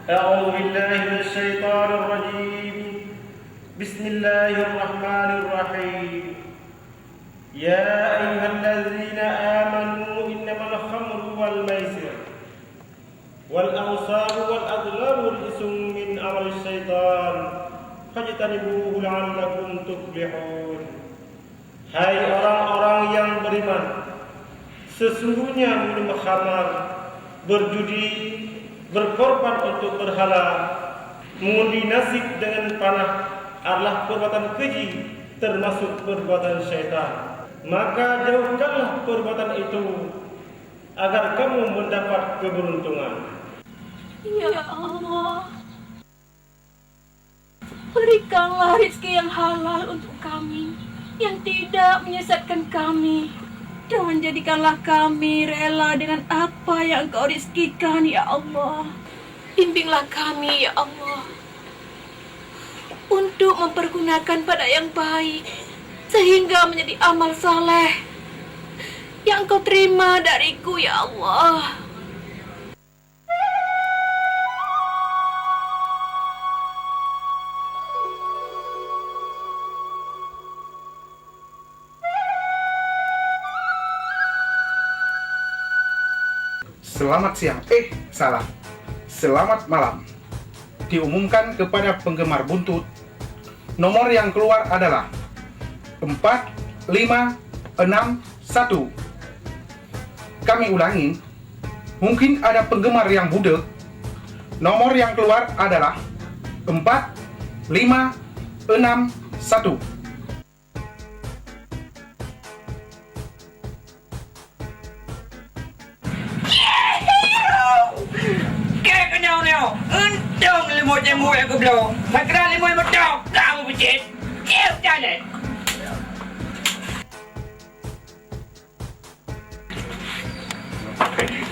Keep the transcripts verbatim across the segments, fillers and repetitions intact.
أعوذ بالله من الشيطان الرجيم. بسم الله الرحمن الرحيم. يا أيها الذين آمنوا إنما الخمر والميسر والأنصاب والأزلام رجس من عمل الشيطان فاجتنبوه لعلكم تفلحون. Hai orang-orang yang beriman, sesungguhnya minum khamar, berjudi, berkorban untuk berhala, mengundi nasib dengan panah adalah perbuatan keji, termasuk perbuatan syaitan. Maka jauhkanlah perbuatan itu, agar kamu mendapat keberuntungan. Ya Allah, berikanlah rezeki yang halal untuk kami, yang tidak menyesatkan kami, dan jadikanlah kami rela dengan apa yang Engkau rezekikan, ya Allah. Bimbinglah kami, ya Allah, untuk mempergunakan pada yang baik, sehingga menjadi amal saleh yang Engkau terima dariku, ya Allah. Selamat siang. Eh, salah. Selamat malam. Diumumkan kepada penggemar buntut, nomor yang keluar adalah empat lima enam satu. Kami ulangi, mungkin ada penggemar yang budek. Nomor yang keluar adalah empat lima enam satu. Keu keunong nyoe, untông leumo jambu nyang kubloe. Pakra leumo meutok, ka meubucét. Éh, jalan.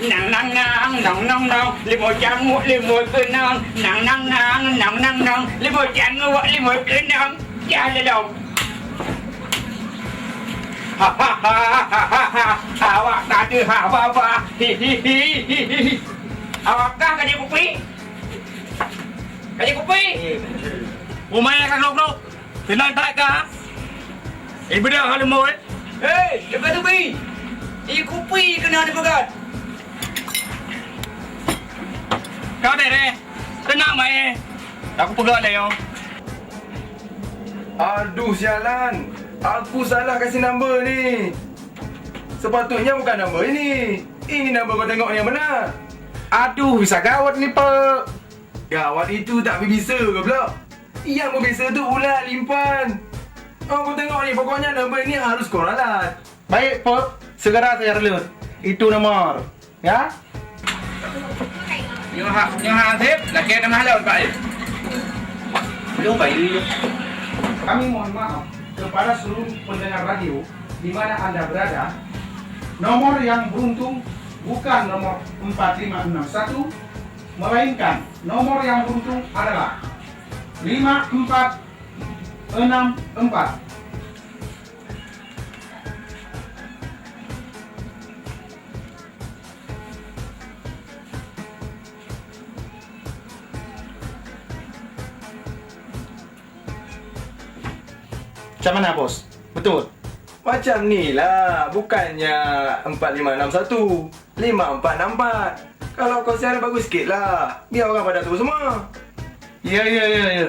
Nang, nang, nang, nang, nang, nang, leumo jambu, leumo keunong. Nang, nang, nang, nang, nang, nang, leumo jambu, leumo keunong. Jah lom. Ha, ha, ha. Awak ka deuh ha, ba, ba. Hi, hi, hi, hi, hi, hi. Awak kah ka jikupi? Ka jikupi? Umai ka glok-glok. Keunan that ka? Eh, beudôh ha leumo, eh. Hei, teuka teubi. Eh, kupi keunan dipeugöt. Ka bèrèh. Teunang, Mai. Aku peugah lé nyoe. Aduh, sialan. Aku salah kasih number ni. Sepatutnya bukan number ini. Ini number kau tengok ni yang benar. Aduh, bisa gawat ni, Pek. Gawat itu tak bisa, goblok. Yang berbisa tu ulat limpan. Oh, kau tengok ni, pokoknya number ini harus kau ralat. Baik, Pek. Segera saya ralat. Itu nomor. Ya? Nyoe ha, nyoe ha, Sép. Lakèe teuma lôn, Pak, eh. Belum bayu. Kami mohon maaf kepada seluruh pendengar radio di mana anda berada. Nomor yang beruntung bukan nomor empat lima enam satu, melainkan nomor yang beruntung adalah lima empat enam empat. Macam mana, Bos? Betul? Macam ni lah, bukannya empat lima enam satu, lima empat enam empat. Kalau kau siaran bagus sikit lah, biar orang pada tahu semua. Ya, ya, ya, ya.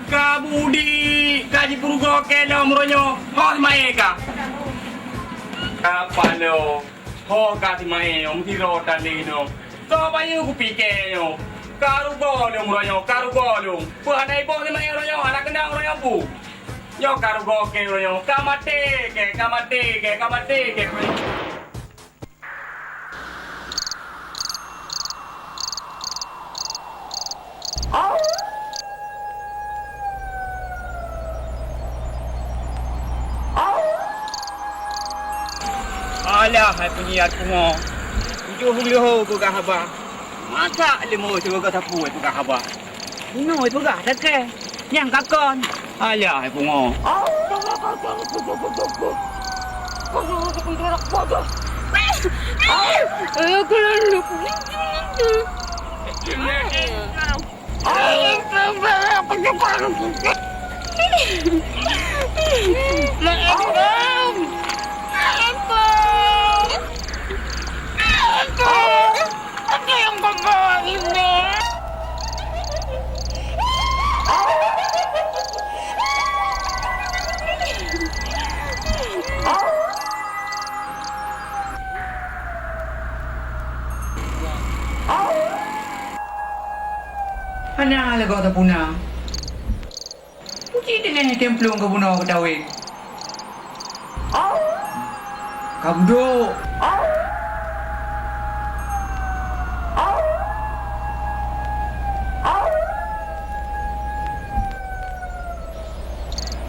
Ka budi, ka jipeurugoe lom uroe nyoe, ho si Mae ka? Ka paloe, ho ka si Mae nyoe, meusidroe tandeh nyoe. Soe bayeue kupike nyoe? Ka rugoe lom uroe nyoe, ka rugoe lom. Peue hana iboh si Mae uroe nyoe, hana keunong uroe nyoe peue? Nyoe ka rugoe kèe uroe nyoe, ka maté kèe, ka maté kèe, ka maté kèe. Alah, hai peunyiar pungo. Tujoh leuho peugah haba. Masa leumo sibagoe sapeue peugah haba? Bunoe peugah, dakee. Nyang ka kon. Alah, hai pungo. Hana lagoe tapuna. Uji teungoh tem plueng ka bunoe keutaweng. Ka budok.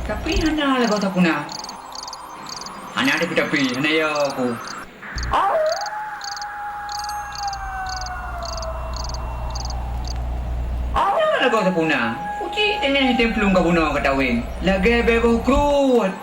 Tapi hana lagoe tapuna. Hana ada tapi, hana ya aku. Nyang lagoe tapuna, uji teungoh tem plueng ka bunoe keutaweng, lagèe bèe boh kruet.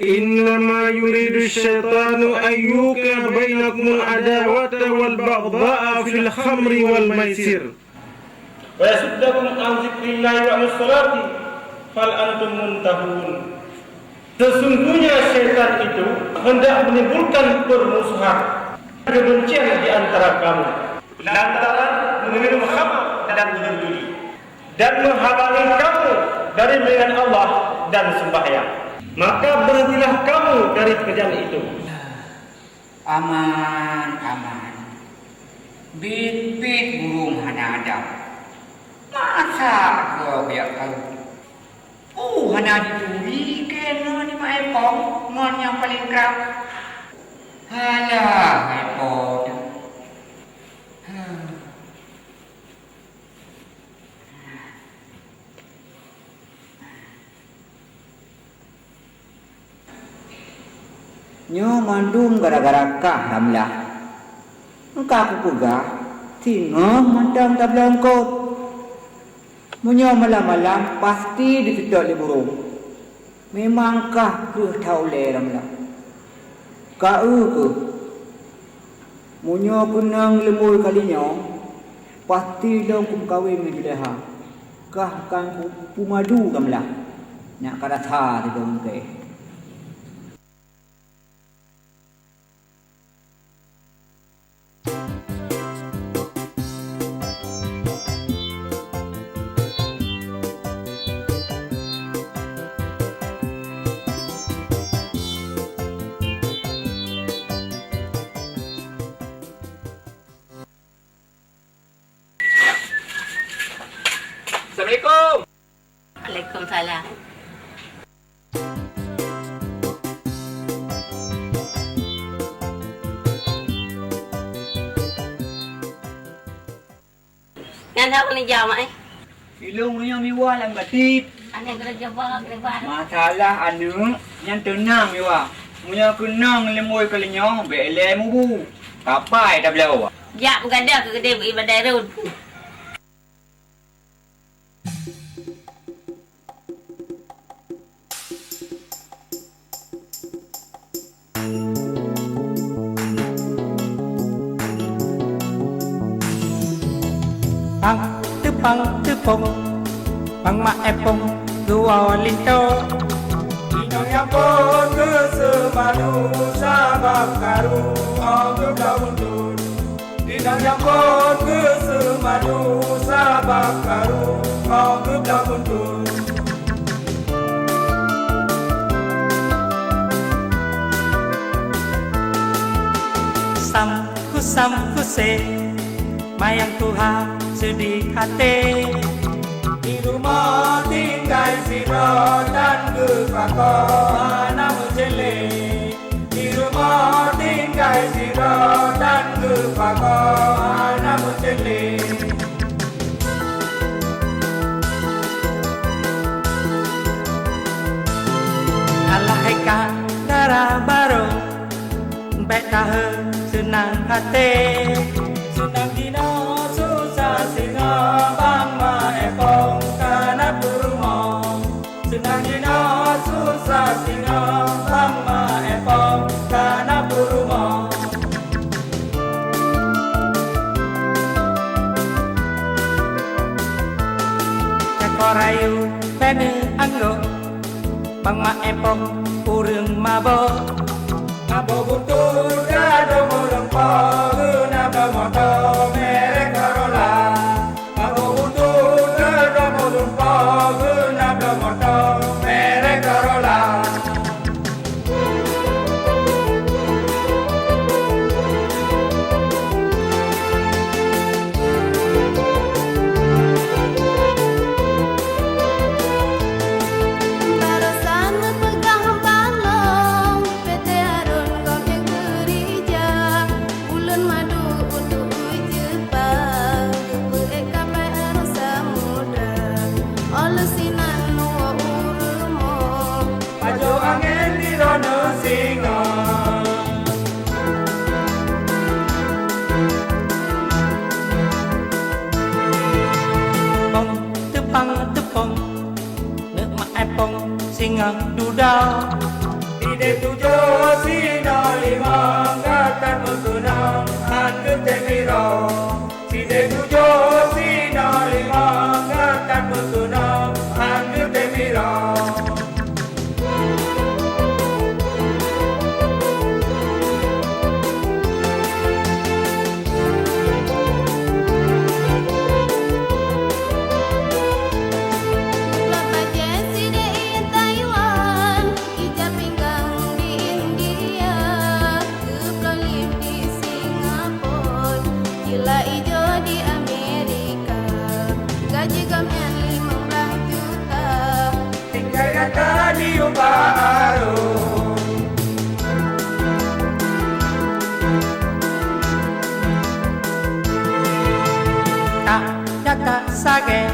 إنما يريد الشيطان أن يوقع بينكم العداوة والبغضاء في الخمر والميسر ويصدكم عن ذكر الله وعن الصلاة فهل أنتم منتهون. Sesungguhnya syaitan itu hendak menimbulkan permusuhan, kebencian di antara kamu, lantaran menginum khamar dan menjudi, dan menghalangi kamu dari mengingat Allah dan sembahyang. Maka berhentilah kamu dari pekerjaan itu. Aman, aman. Biet-biet burông hana ada. Masa droe geujak karu? Uh, hana jituri kèe ngon Mak Epong ngon nyang paleng krab. Halah, Epong. Huh. Nyoe mandum gara-gara kah, Ramlah. Ka kupeugah, singoh mantong tabloe eungkôt. Meunyoe malam-malam, pasti jiseutôt lé burông. Memang kah kreueh that ulèe, Ramlah. Ka eu kheueh. Meunyoe keunong leumbôi kali nyoe, pasti lôn kumeukawen ngon Juleha. Kah akan ku-, kumadu Ramlah. Nyak ka rasa sidroe kèe. Assalamualaikum. Waalaikumsalam. Nyan hak meunija, Mak, eh? Ilôn meunyoe miwa lam batit. Aneuk geureuja ba, geureuba. Masalah aneuk nyan teunang miwa. Meunyoe keunong leumbôi kali nyoe, bèk ilèe mubu. Kapai tabloe. Jak peugadôh keu keudè beu ibadat rot. Ang teupang teupông, Bang Mak Epông geuwoe linto. Inong nyang phon geuseumalu sabab karu 'oh geubloe buntut. Inong nyang phon geuseumalu sabab karu 'oh geubloe buntut. Sam kusam kuse, mayang tuha seudeh até. Di rumoh tinggai sidroe dan geupakoe hana meucélék. Di rumoh tinggai sidroe dan geupakoe hana meucélék. Alah hai ka dara barô, bék tahe seunang até. Seunang jinoe susah singoh Bang Mak Epông ka na peurumoh. Seunang jinoe susah singoh Bang Mak Epông ka na peurumoh. Cakor rayeuk bèk neuanggôk, Bang Mak Epông ureueng mabök. Mabök buntut ka droe meureumpok, geuh na bloe moto merek Corolla. Mabök buntut ka droe meureumpok, geuh na bloe moto merek Corolla. Barosan neupeugah bak lôn, P T Harun gobnyan keurija. Ulôn madu untuk ujeue pah, geupeuék kapai arus samudra. Óh lheueh sinan woe u rumoh. Pajoh angén di droeneuh singoh. Pông teupang teupông, neuk Mak Epông singoh dudoe. Sideh tujoh sinoe limong, gata meukeunong han geutem miroe. Sideh tujoh sinoe limong, gata meukeunong han geutem miroe. Lôn bajèe sideh ié Taiwan, ija pinggang di India, geubloe lip di Singapore, cila ijo di Amerika, gaji gobnyan limong blaih juta. Tinggai gata di ubak arung. Tak, tak, tak sagèe,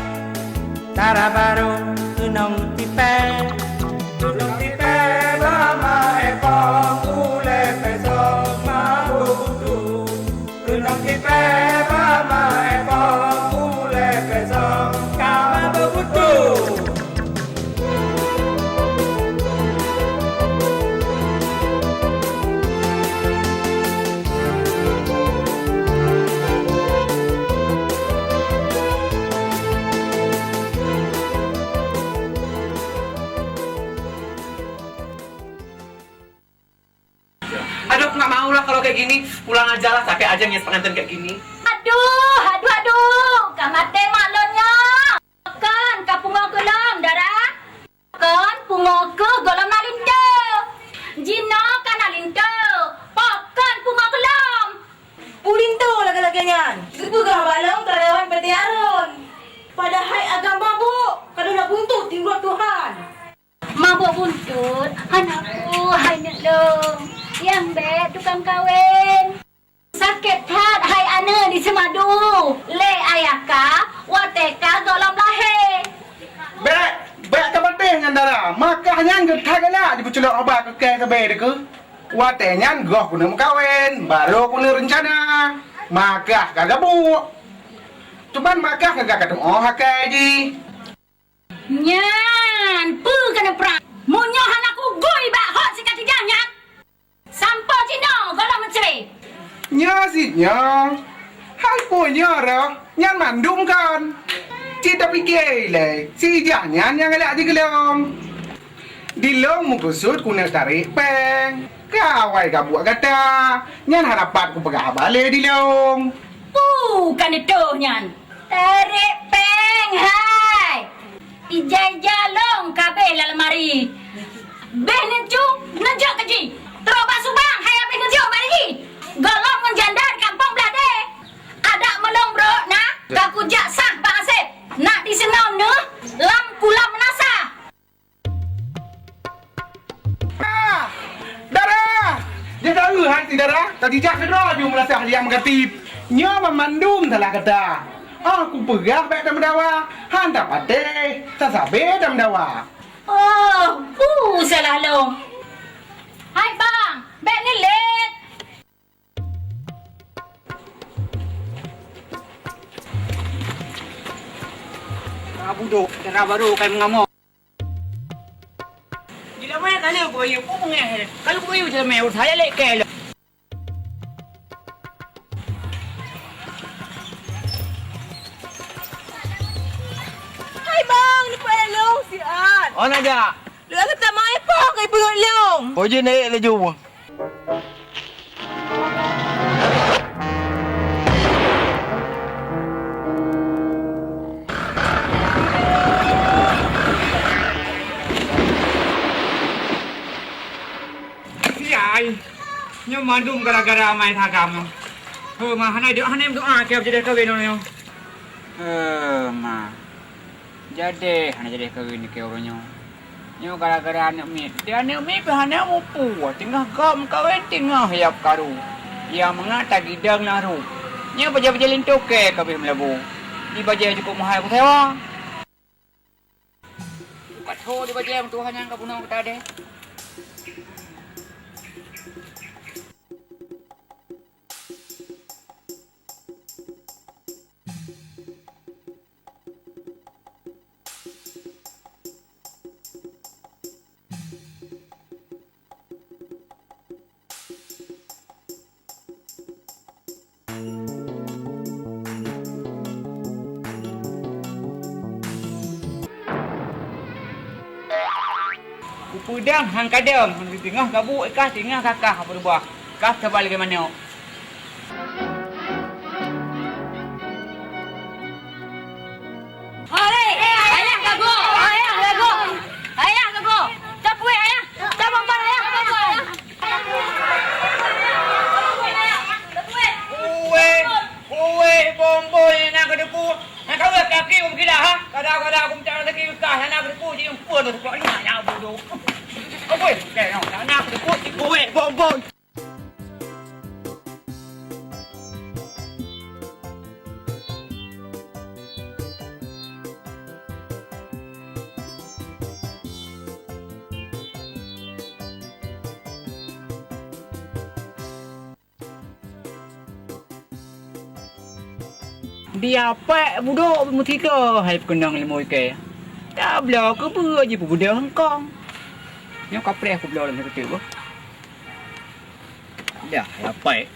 dara barô keunong tipèe. Keunong tipèe bak Mak Epông, ulèe pèsong mabök buntut. Keunong tipèe bak Mak Epông, ulèe pèsong ka mabök buntut. Aduh, aku nggak mau lah kalau kayak gini. Pulang aja lah, capek aja ngisi pengantin kayak gini. Aduh, aduh, aduh, ka maté mak lôn nyoe. Pakon ka pungo keu lom, Dara? Pakon pungo keu gohlom na linto? Jinoe ka na linto. Pakon pungo keu lom? Peue linto lagèe-lagèe nyan? Geupeugah bak lôn karyawan P T Harun. Padahai agam mabök, ka dum na buntut di uroe Tuhan. Mabök buntut, hana peue hai neuk lôn. Nyang bèk tukang kawén. Sakét that hai aneuk di Seumadu. Lé ayah ka, watèe ka gohlom lahé. Bèk, bèk ka patéh nyan, Dara. Makah nyan geuthat galak jipeuculok ubat keu kèe sabé dikeue. Watèe nyan goh keuneuk meukawén, barô keuneuk reuncana. Makah ka gabuk. Cuman Makah ka geutu'oh akai jih. Nyan peue keuneuk prang? Meunyoe hana kugui bak hot sikat ija nyan, sampoe jinoe gohlom meucre. Nyoe sit nyoe, Hai peue nyoe roh, nyan mandum kon. Cit tapike ilée, si Ijah nyan nyang galak jigeulong. Di lôn meukeusut keuneuk tarek péng. Ka awai ka buet gata, nyan hana pat kupeugah haba lé di lôn. Peue ka neutôh nyan? Tarek péng hai! Ija-ija lôn ka abéh lam lemari. Béh neucue, neujok keu jih. Trok bak subang, hai abéh neujok bak jih. Gohlom ngon janda di kampông blah deh. Adak meulông brok na, ka kujak sah bak Aseb. Nak disinoe neuh lam kulam meunasah. Ah! Dara! Jadeueng hai si Dara, tajijak keudroe ju meulasah liang meugatip. Nyoe banmandum salah gata. Ah, kupeugah bék tameudawa, han tapatéh, tasabe tameudawa. Oh, peue salah lôn? Hai bang, bék neulet. Ka budok, cara baru kai meungamok. Di lamai ka lheueh kubayeue, peue beungéh lé. Ka lheueh kubayeue di lamai, ureueng saya lé kée lom. Hai bang, leupah lôn siat. Oh, na jak. Lôn gata mai po kai beungeut lôn. Oh, jeuet naik laju. Siai, nyoe mandum gara-gara amai tagam nyoe. Heuh, ma, hana dok, hana doa keu jadi kawin nyoe. Heuh, ma. Jadi hana jadi kawin keu uroe nyoe. Nyoe gara-gara aneuk miet. Di aneuk miet pih hana mupu, teungoh gob meukawen, teungoh yab karu. Nyang mangat tagidong lam ruek. Nyoe bajée-bajée linto kée ka abéh meulabu. Di bajée cukôp meuhai kusewa. Pat ho di bajée meutuha nyang ka bunoe gata deh. Kupeudong han kadong, teungoh gabuek kah, teungoh kakah beurubah, kah saba lagée manok. Hai, ayah gagoe, ayah gagoe, ayah gagoe. Capuet ayah, cabang ban ayah gagoe. Kueh, kueh, bomboi, na keudeupu. Na kawé kaki geukilah, ha? Kada-kada geumencang rezeki kah, na keudeupu, ji empuan tu, kok ingat, ya, bodoh. Kueh, na keudeupu, kueh, bomboi. Di apek budok meusigoe hai peukeunong leumo ikée. Tabloe keubeue jipeugeudoh hongkong. Nyoe kapreh kubloe lom sakeudeuek boh. Dah, lapek.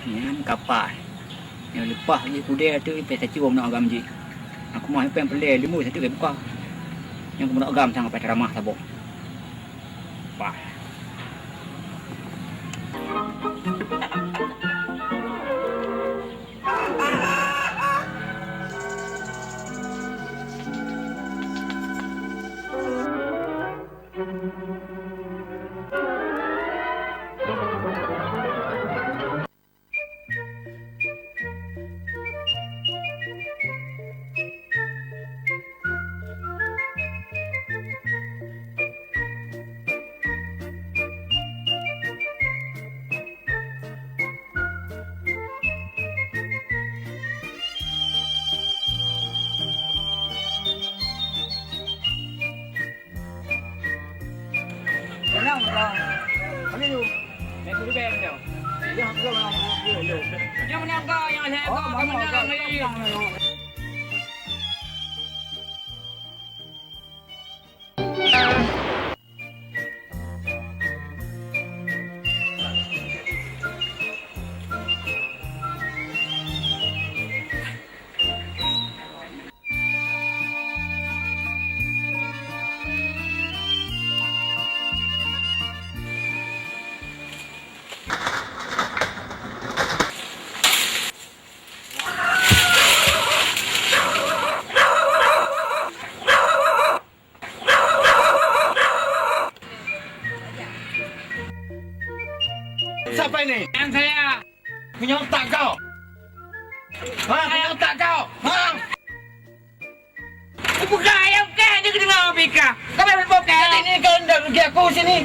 Nyan kapa. Nyang leupah jih kudée tu ipée tacuem ngon agam jih. Aku mah ipée peureulée leumo satu buka. Nyang keumeunok agam sang ipée teuramah saboh. Pah. Siapa ini? Yang saya. Meunyoe utak kau. Ha, meunyoe utak kau. Ha. Kubuka ayam kah, dia kena bika. Kau main football kah? Jadi ni kau hendak rugi aku sini.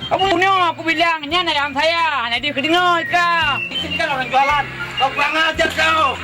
Kamu bunuh, aku bilang, nyan ayam saya. Jadi kedengar kah? Di sini kan orang jualan. Kau kurang ajar kau.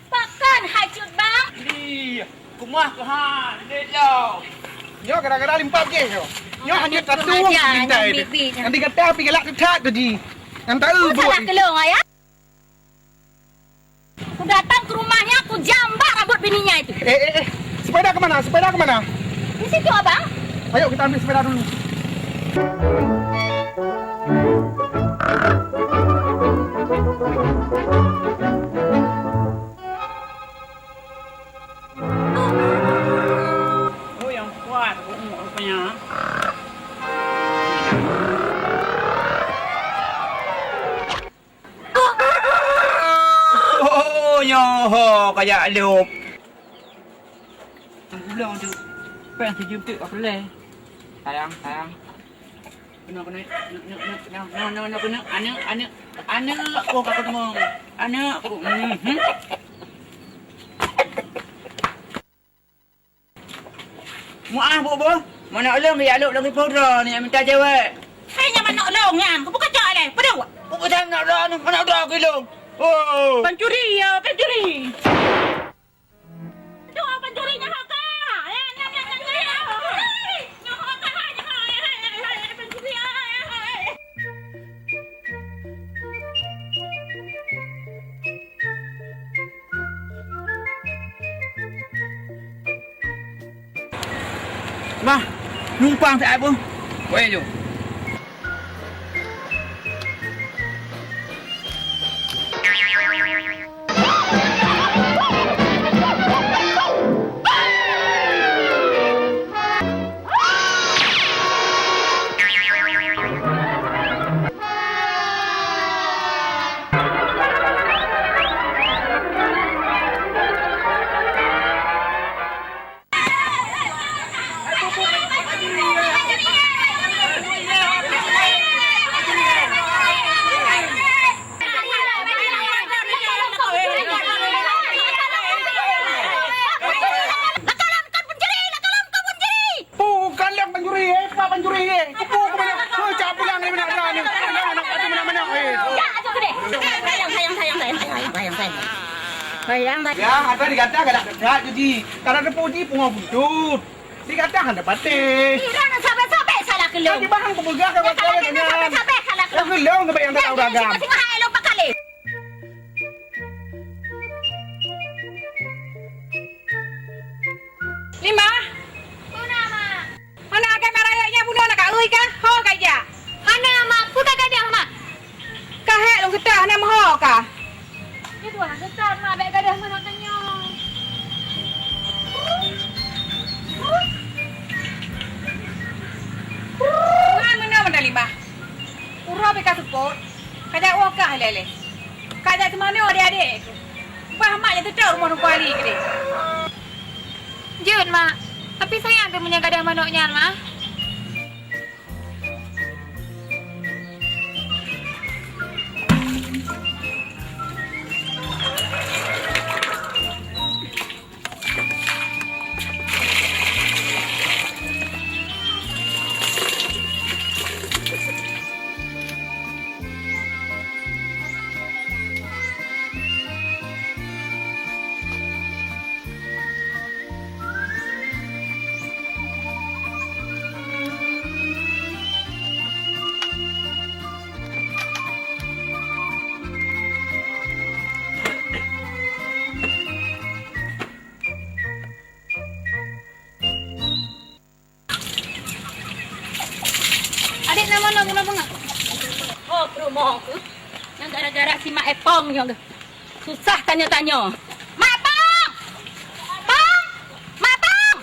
Pakon hai Cut Bang? Ih, kumah keuhan, dek lom. Nyoe gara-gara limpah jih nyoe. Nyoe hanya satu minta itu. Nanti kata api galak tetap tu ji. Yang tahu buat. Salah kelong ya. Ku datang ke rumahnya, ku jambak rambut bininya itu. Eh, eh, eh. Sepeda ke mana? Sepeda ke mana? Di situ, Abang. Ayo kita ambil sepeda dulu. Oh, yang kuat, oh, rupanya. Oh, nyoe ho kajak lop. Ulong tu. Peng tujuh tu apa le? Sayang, sayang. Kena, kena. Aneuk, aneuk, aneuk, aneuk, aneuk. Oh, kakak teman. Aneuk aku. Mhm. Muah, Bu, Bu. Mana ulong ya lok lagi pura ni minta cewek. Hai, nyan manok long nyan. Kau buka cok leh. Pedu. Buka cok manok long, manok long ke long. Oh. Pencuri ya, pencuri. Aduh, pencuri nyawa kah? Eh, nyan, nyan, nyan, nyan. Nyawa kah, nyawa, hai, hai, hai, hai, pencuri, hai, hai, hai. Bah, numpang siat boh. Weh, jom. Sayang, sayang. Sayang, sayang. Ya, ata digatah galak dekat je ji. Karena teupeu ji pungo buntut. Digatah hana patéh. Ira na sabe-sabe salah keu lôn. Aji bahang peugah ka. Ya, waktu lagi na nyan. Sabe-sabe salah keu lôn. Keu lôn keubiet nyang tahu ragam. Singoh-singoh hai lôn pakale. Limah. Peue na, Mak? Hana akai mak rayeuk nyan bunoe na ka ui kah? Ho ka ijak? Hana, Mak. Peue ka gadôh, Mak? Ka hék lôn geutah, hana meuho kah? Nyoe dua geutah, Mak, bèk gadôh meunan tanyoe. Ngon meunoe meunan Limah. Uroe bèk ka seupôt, ka jak woe kah lé-lé. Ka jak teumanoe adék-adék. Bah mak jak teutok rumoh Teungku Ali keudéh. Jeuet, Mak. Tapi sayang teuh meunyoe gadôh manok nyan, Mak. Adék na manoe guna beungoh. Oh, peurumoh keuh. Nyang gara-gara si Mak Epong nyoe geuh. Susah tanyoe-tanyoe. Mak Epong! Pong! Mak Epong!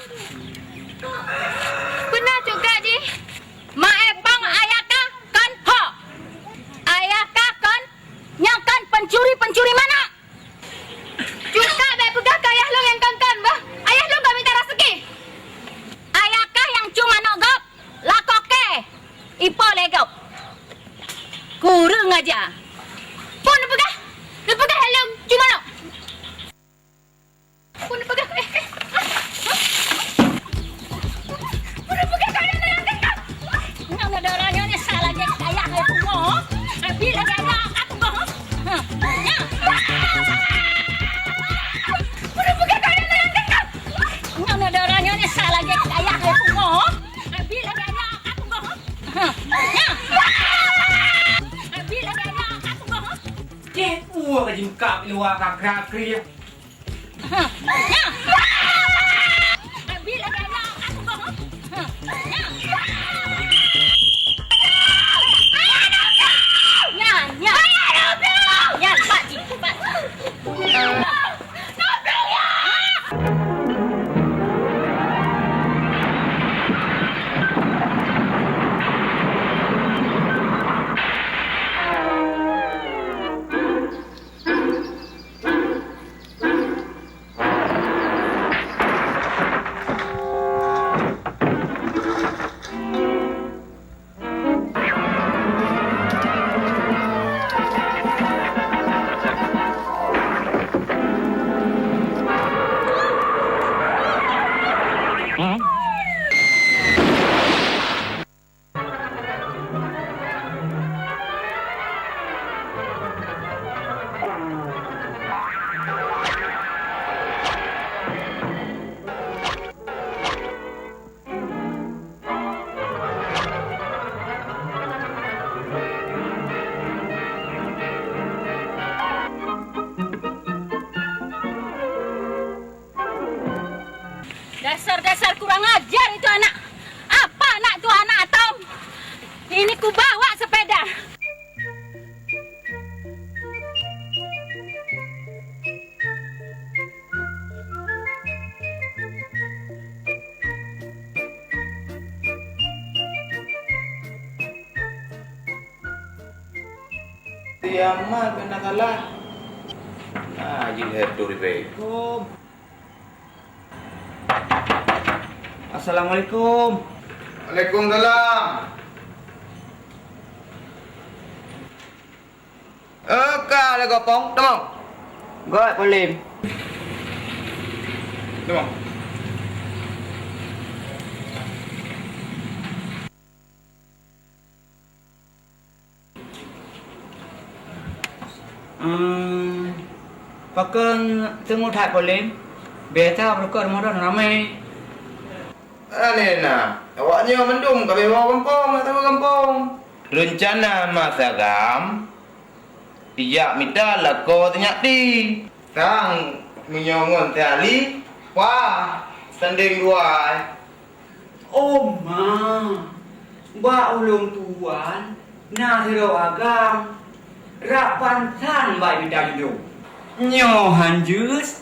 Peue na cok gak jih? Mak Epong, ayah kah kon ho? Ayah kah kon nyang kon pencuri-pencuri manok? Cuka bèk peugah keu ayah lôn nyang kon-kon bah. Ayah lôn ka mita raseuki. Ayah kah nyang cuma nok gob, lakoe kèe, ipo lé gob. Kureueng aja. Peue neupeugah? Neupeugah ayah lôn cuma nok? Peue neupeugah? Eh, eh, ah, ah. Peue neupeugah keu ayah lôn nyang kon-kon? Nyang na dara nyoe nyasah lagèe kaya hai pungo. Abi lagèe aneuk aku pungo. Ha. Nyang. Peue neupeugah keu ayah lôn nyang kon-kon? Nyang na dara nyoe nyasah lagèe kaya hai pungo. Abi lagèe aneuk aku pungo. Ha. Nyang. Abi lagèe aneuk aku pungo. Ceh, uwa ka jimeukat luwa ka kra-kri. Dasar-dasar kurang ajar itu anak. Apa anak tu anak atau? Ini kubawa sepeda. Tiamat kena kalah. Nah, jilhad tu ribet. Assalamualaikum. Waalaikumsalam. Eh, ka lé gopong, teuma. Gop polem. Teuma. Hmm, Pakon teungoh that polém, biasa beureukat Ramadan ramé. Aneh na, awak nyoe mandum ka beubawa gampông, ka saboh gampông. Reuncana masa gam, ijak mita lakoe sinyak ti. Sang meunyoe ngon si Ali, pah, sandeng dua. Oh ma, bak ulôn tuan na sidroe agam, rab bansan bak mita judoe. Nyoe han jeuet,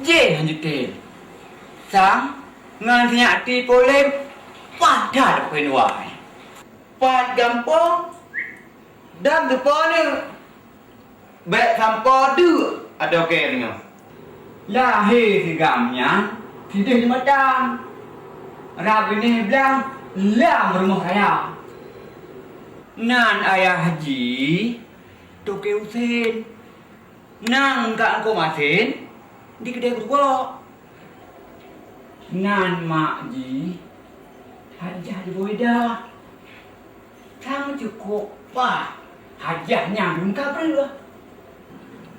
jéh han jeuet. Sang ngon sinyak ti polém, pah that keunoe. Pat gampông, dan teupeue nyoe. Bék sampoe deuk adoe kée nyoe. Lahé si gam nyan sideh di mata, rab binéh blang lam rumoh raya. Nan ayah jih Toke Husen, nan ka Teungku Masen di keudè geuruwoe. Nan mak jih Hajah Jubaida. Sang cukôp pah hajah nyang lôn ka breueh.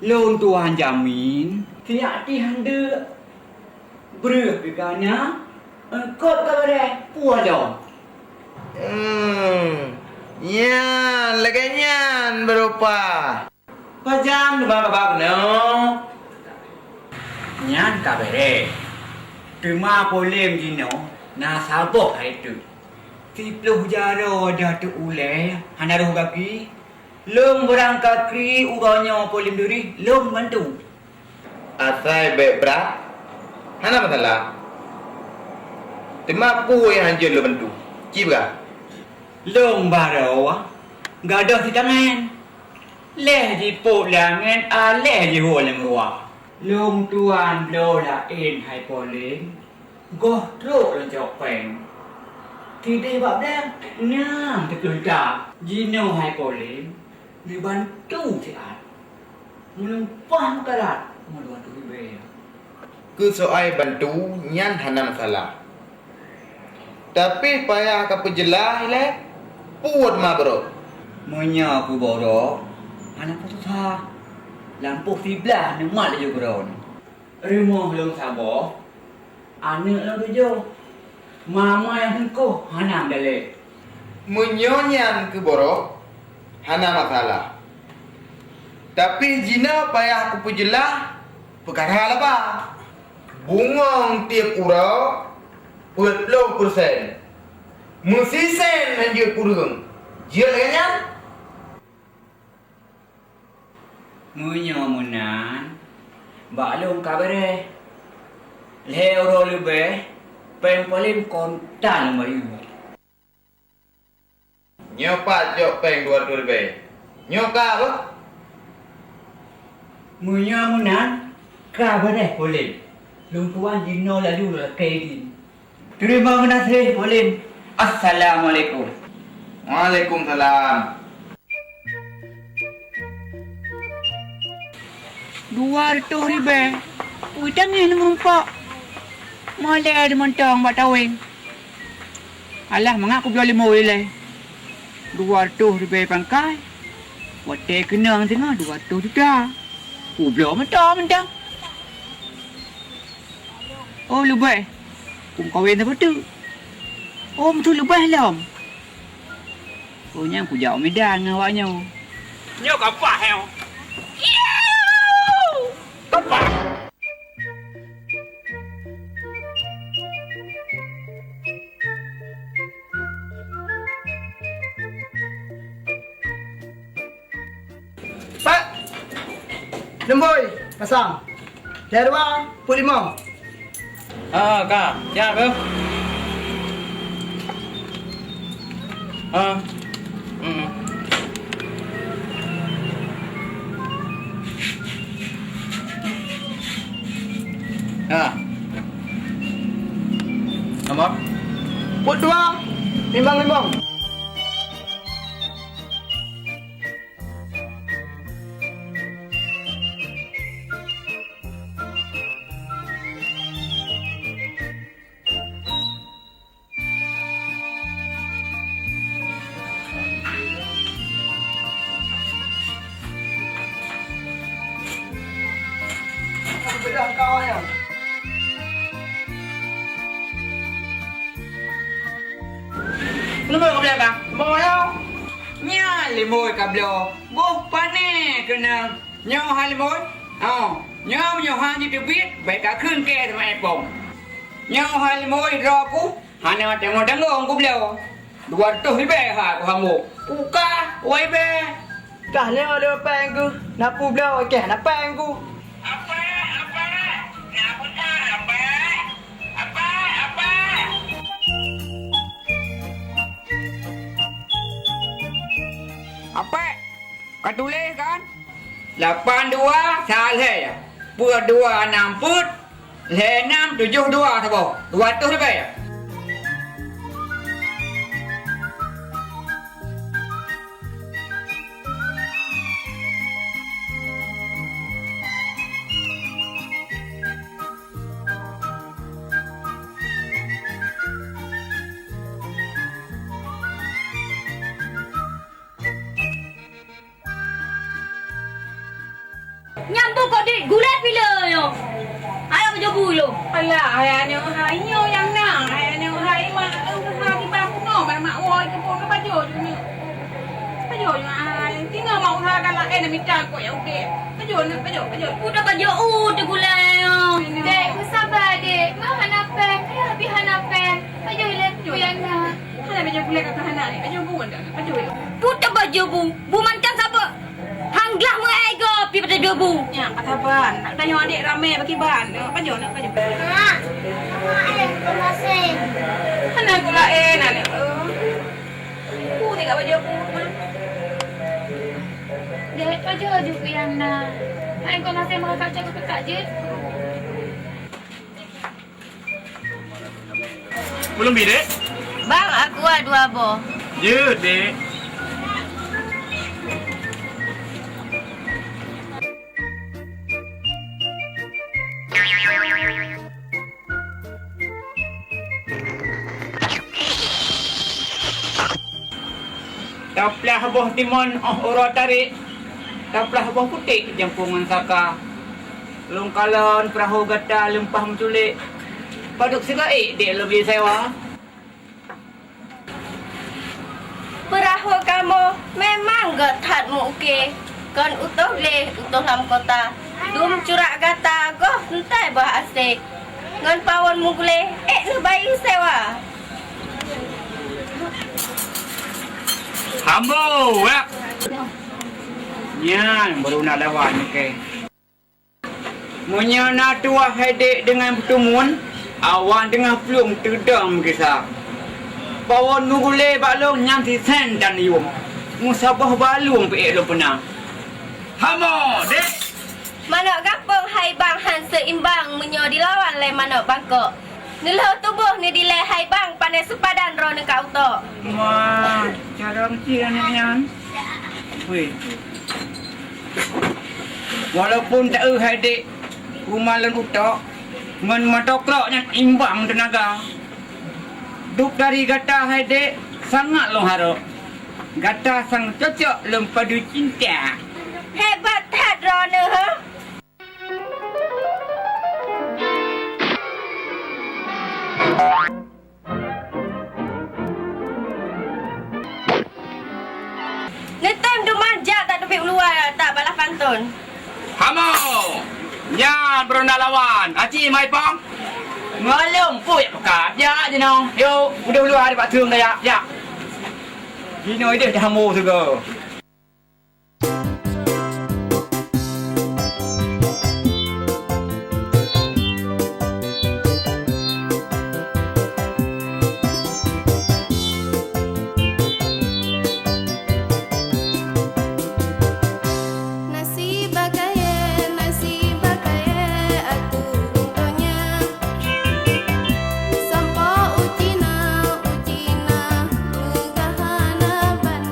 Lôn tuan jamin, sinyak ti han deuk. Breueh pih ka na, eungkôt ka beureh, puwoe lom. Hmm, nyan lagée nyan baroe pah. Pajan teuma kaba keunoe? Nyan ka beureh. Teuma polém jinoe na saboh hai teuk. Siploh jaroe dah teuk ulée hana roh gaki. Lôn beurangkat kri uroe nyoe polém deurih lôn bantu. Asai bék brat, hana masalah. Teuma peue nyang hanjeuet lôn bantu? Ci peugah. Lôn baroe gadôh sitangen. Lheueh jipôt lé angén, lheueh jiho lé meuruwa. Lôn tuan bloe laén hai polém, goh trok lôn cok péng. Sideh bak blang, nam teupeuleuta. Jinoe hai polém, neubantu siat. Meunyoe pah meukarat, meudua turi bée. Keu soai bantu nyan hana masalah. Tapi payah kapeujeulaih lé, peue teuma baroe. Meunyoe keu baroe, hana peue susah. Lampôh siblaih neumat laju keudroe. Rumoh lôn saboh, aneuëk lôn tujoh. Mama nyang teungkoh hana meudalek. Meunyoe nyan keu baroe, hana masalah. Tapi jinoe payah kupeujeulaih peukara laba. Bungöng tieb uroe peuet ploh persen. Meusisen hanjeuet kureueng. Jeuet lagée nyan? Meunyoe meunan, bak lôn ka beureh. Lhée uroe leubeh, péng polém kontan lôn bayeue. Nyoe pat jok péng dua reutôh ribée. Nyoe ka beuh? Meunyoe meunan, ka beureh polém. Lôn tuan jinoe laju lôn lakée idin. Teurimong geunaséh polém. Assalamualaikum. Waalaikumsalam. Dua reutôh ribée. Ui, tangieng meurumpok. Molée di mantong bak taweng. Alah, mangat kubloe limo ilée. Dua reutôh ribée pangkai. Watée keunong singoh dua reutôh juta. Kubloe mantong-mantong. Oh, leubeh. Kumeukawen sapeue teuk? Oh, meuteuk leubeh lom. Oh, nyan kujak u Medan ngon awak nyoe. Nyoe ka paih nyoe. Ka paih. Pat! Leumbôi, pasang. Lhée dua, peuet limong. Ha, ka. Siap, beuh. Ha. Hmm. Ha. Nomor? Peuet dua, limong limong. Dah kawan nyoe. Lemoi ka bloe ka? Lemoi nyoe. Nyan lemoi ka bloe. Boh pané keunong. Nyoe hai lemoi. Oh, nyoe meunyoe han jiteubiet, bèk ka kheun kèe teuma épong. Nyoe hai lemoi droe ku. Hana tanggong-tanggong kubloe. Dua reutôh ribèe ha kuhambô. Kuka, wai bèe. Kah nyoe lôn péng keuh, na peubloe kèe hana péng keuh. Apek, apek, na peue that, apek? Apek, apek. Apek, ka tuléh kan? Lapan dua sa lhèe, peuet dua nam peuet, lhèe nam tujoh dua saboh, dua reutôh ribèe. Nyan bukon di gulai pila nyoe. Ayo baju bulu. Alah, hai aneuk hai nyoe nyang na. Hai aneuk hai mak, hai mak woe keu pun keu baju nyoe. Baju nyoe hai. Tinggal mak usaha galak eh nak mita kok ya udeh. Baju nak baju, baju. Udah baju u teu gulai nyoe. Dek, sabar dek. Mah hana pen, ya lebih hana pen. Baju le tu yang na. Hana baju gulai kata hana ni. Baju bu dah. Baju. Puta baju bu. Bu mantan sapa? Hang glah meu'èk goe pi pada dua bu. Nyan, ka saban. Nak tanyoe adék ramé bagi ban. Nyoe, pajoh, nak pajoh. Mak, mak, eh, keu maseng. Hana gula, eh, nak, nak. Ku ni kat baju aku. Dek, pajoh ju ku nyang na. Mak, eh, keu maseng, maka kacau keu kak jeuet. Belum bi, Dek? Bang, aqua dua boh. Jeuet, Dek. Taplah boh timon óh uroe tarék, taplah boh putéh jampu ngon saka. Lôn kalon peurahô gata leumpah meuculék, padub sigoe ék dek lôn bri sewa. Peurahô kamoe memang gét that meu-uke, kon utôh gleh utôh lam kota. Dum curak gata goh ntée bah asék, ngon pawon mugulée ék neubayeue sewa. Hambô, wak! Nyan baru na lawan, oke. Meunyoe na tuwah hai dek deungon peuteumon, awan deungon plueng teudong meugisa. Pawon mugulée bak lôn nyan sisen dan yuem, meusaboh balueng peuék lôn peuna. Hambô, dek! Manök gampông hai bang han seuimbang meunyoe dilawan lé manök bangkok. Neulhô tuboh neudilée hai bang pané seupadan droeneuh ka utok. Wah, cara meusti aneuk nyan. Weh. Walaupun taeu hai dek rumoh lôn utok, ngon mata krok nyan imbang teunaga. Duek dari gata hai dek sangat lôn harok. Gata sang cocok lôn padu cinta. Hebat that droeneuh, heh! Neutem dumah jak tak teubiet uluwa tak balah pantôn. Hamo! Nyan beuruna lawan. Aci mai pong. Ngalom pui pekat jak jinoe. Yo, udah uluwa di bak tueng daya jak. Jinoe ideh hamo sigo. Nasi bakayèe, nasi bakayèe, atu donya. Sampoe u Cina, u Cina, meugah hana ban.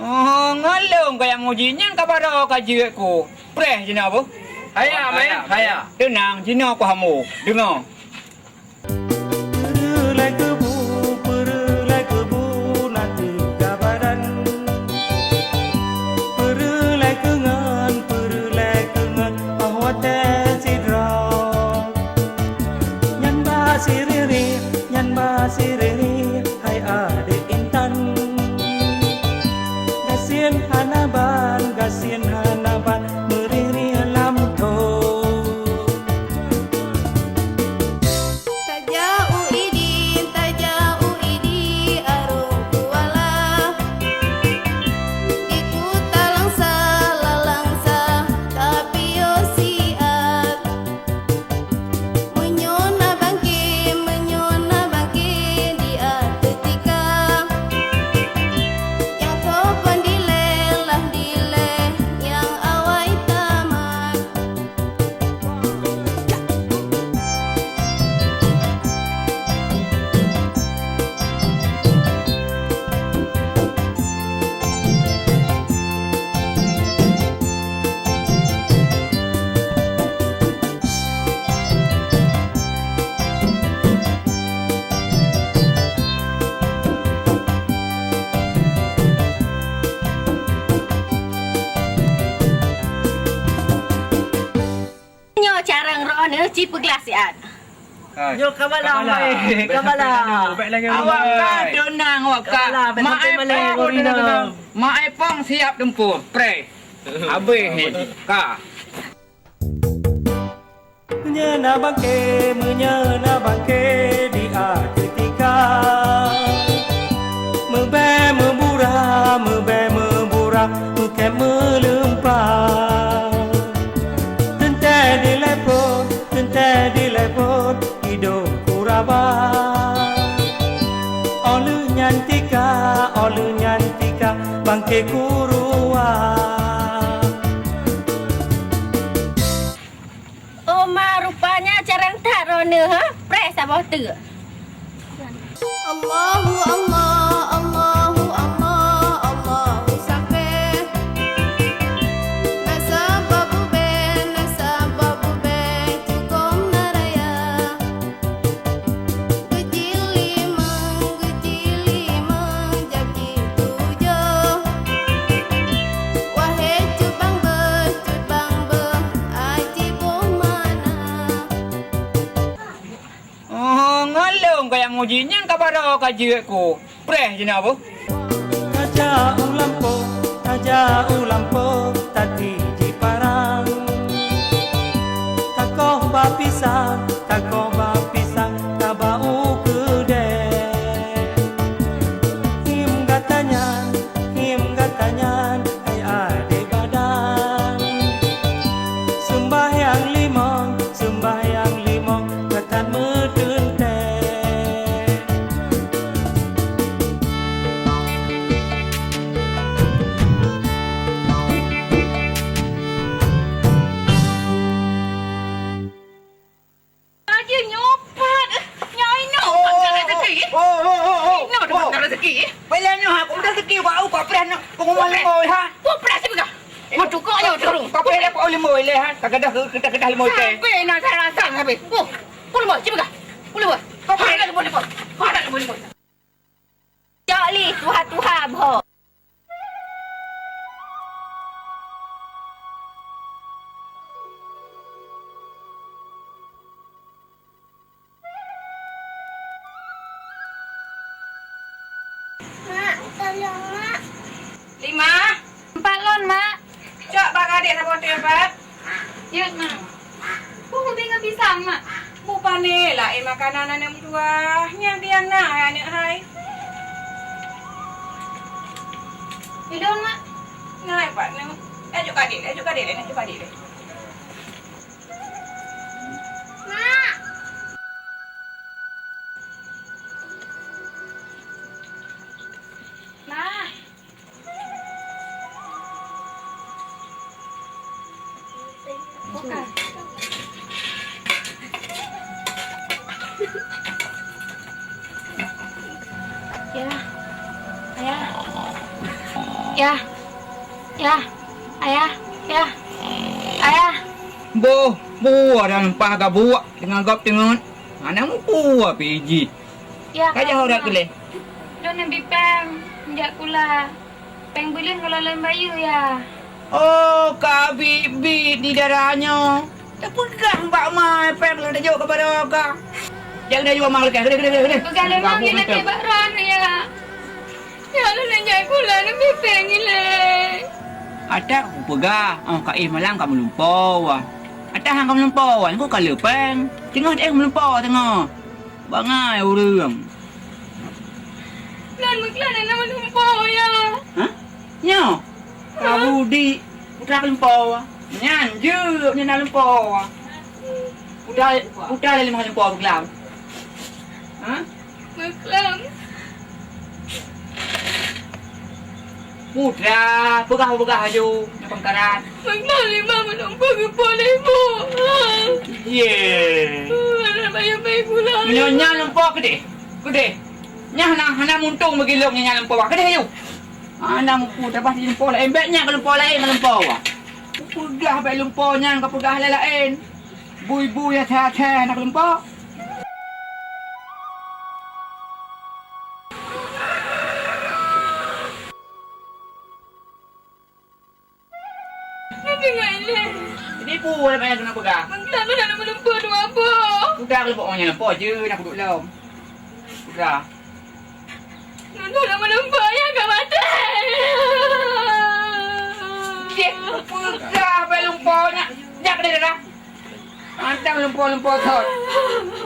Oh, ngon lôn kajak muji, nyan ka baroe ka jeuet ku. Preh jinoe, Bu. Haya, Mak, haya. Teunang, jinoe ku hamba. Deungoe. Peureulée keubu, peureulée keubu na teuka badan. Peureulée keungon, peureulée keungon óh watée sidroe. Nyan ba siriri, nyan ba siriri, hai adék intan. Gasien hana ban, gasien hana ban, meuriri lam thô. Tajak u Idi, tajak u Idi, Arung Kuala. Di Kuta Langsa, Lalangsa, tapiôh siat. Meunyoe na bangke, meunyoe na bangke di ateueh tika, nyang soe kon dilée, lah dilée nyang awai tamat. Nyoe carông droeneuh ci peuglah siat. Hai. Nyoe ka bala, Ka bala. Hai, ka bala. Bèk lagèe Awak nyoe, ka hai. Teunang, awak ka. Ka bala, bèk Mak sampai Ai malèe Pong, ngon inong. Mak Ai Pong siap tempur, preh. Habéh ni, ka. Meunyoe na bangke, meunyoe na bangke di ateueh tika. Meubèe meubura, meubèe meubura, meukhém meuleumpa. Teuntèe dilèe phon, teuntèe dilèe phon, idong kuraba. Óh lheueh nyan tika, óh lheueh nyan tika, bangke kurua. Oh ma, rupanya carông that droeneuh, ha? Preh saboh teuk. Allahu Allah, Allahu Allah, Allahu Samé. Na saboh bubé, na saboh bubé, cukôp na raya. Geucit limong, geucit limong, jak jitujoh. Wahé cut bang beuh, cut bang beuh, aci boh mana. Oh, ngon lôn kajak muji, nyan ka baroe ka jeuet ku. Preh jinoe, Bu. Tajak u lampôh, tajak u lampôh, tati jiparang. Takoh bak pisang, takoh bak pisang, taba u keudè. Him gata nyan, him gata nyan, hai adék badan. Seumbahyang limong, seumbahyang limong, gata meuteuntèe. Aja nyopat. Nyoe inoe tempat rezeki. Oh, oh, oh, oh, oh. Inoe tempat rezeki. Bila nyoe ha, kok rezeki kok au kok preh nyoe. Pengumuman limong ha. Kok preh sih pegang. Mau tukar nyoe turun. Kok preh kok limong le ha. Tak ada kita kita limong teh. Sampai nak saya rasa habis. Oh, puluh boh, sih pegang. Puluh boh. Kok preh limong limong. Kok ada limong limong. Cok li tuha-tuha boh. Mak, tolong, Mak. Lima. Empat lon, Mak. Cok bak adék saboh teumpat. Yuk, Mak. Peue ubé ngon pisang, Mak? Bukon lé laén makanan aneuk meutuwah, nyang keu nyang na hai aneuk hai. Idong, Mak. Ngai pat nyoe. Ajuk kadek, ajuk kadek lé, ajuk kadek lé. Mak. Mak. Bukan. Ya. Ayah. Yah, yah, ayah, yah, ayah. Boh, boh ada lumpah gabuek teungoh gob teungeut. Hana mupeue pih jih. Yah, ka jauh dak keuleh. Lôn neubi péng jak sikula. Péng buleuen gohlom lôn bayeue, yah. Oh, ka biet-biet di dara nyoe. Tapeugah bak ma péng lôn tajok keu baroe ka. Jak keudeh jua ma leukeh, keudeh, keudeh, keudeh, keudeh. Peugah lé ma ngieng leukeh bak droeneuh, yah. Yah, lôn jak sikula neubi péng ilée. Ata kupeugah, oh, ka éh malam ka meulumpoe. Ata han ka meulumpoe, engko ka le péng. Teungoh éh meulumpoe teungoh. Bangai ureuëng. Lôn meukeulak na meulumpoe, yah. Hah? Nyoe? Ka budi, putra lumpoe. Nyan jeuet nyan na lumpoe. Putra, putra lé limong lumpoe beuklam. Hah? Beuklam. Putra, peugah-peugah aju, nyang pangkaran. Beuklam lima meulumpoe geupok lé ibu. Ye. Anak bayeue-bayeue pula. Nyoe nyan lumpoe keudeh. Keudeh. Nyan hana, hana muntong bagi lôn nyan lumpoe. Keudeh aju. Hana mupu tabah di lumpoe laén. Bék nyan ka lumpoe laén, ka lumpoe. Peugah bék lumpoe nyan ka peugah laén-laén. Bui-bui asai-asai hana ka lumpoe. Nyan deungoe ilée. Tipu lam ayah keuneuk peugah. Meukeulak lôn hana meulumpoe dua boh. Udah kalau bohong nyan lumpoe je, nak kuduek lom. Udah. Lôn hana meulumpoe, ayah ka maté. Cit, peugah bék lumpoe nyan. Jak keudeh dah. Mantong lumpoe-lumpoe thon.